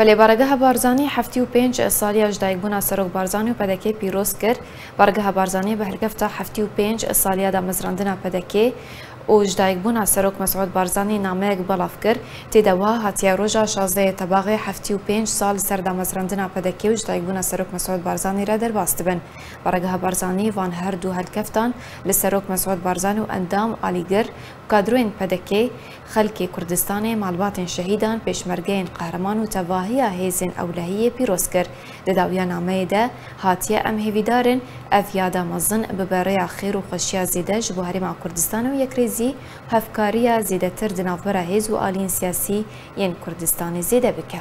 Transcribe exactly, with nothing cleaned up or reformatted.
Belê, Baregeha Barzanî heftê û pênc saliya ji dayikbûna Serok Barzanî û P D K pîroz kir. Baregeha Barzanî bi helkefta heftê û pênc saliya damezrandina P D K û ji dayikbûna Serok Mesûd Barzanî nameyek belav kir. Tê de wiha hatiye roja şazdehê Tebaxê heftê û pênc sal li ser damezrandina P D K û ji dayikbûna Serok Mesûd Barzanî re derbas dibin. Baregeha Barzanî van her du helkeftan li Serok Mesûd Barzanî û endam, alîgir û kadroyên P D K, xelkê Kurdistanê, malbatên şehîdan, pêşmergeyên qehreman û tevahiya hêzên ewlehiyê pîroz kir. Di dawiya nameyê de hatiye, em hêvîdar in ev yada mezin bibe rêya xêr û xweşiya zêde ji bo Herêma Kurdistanê û yekrêzî û hevkariya zêdetir di navbera hêz û aliyên siyasî yên Kurdistanê zêde bike.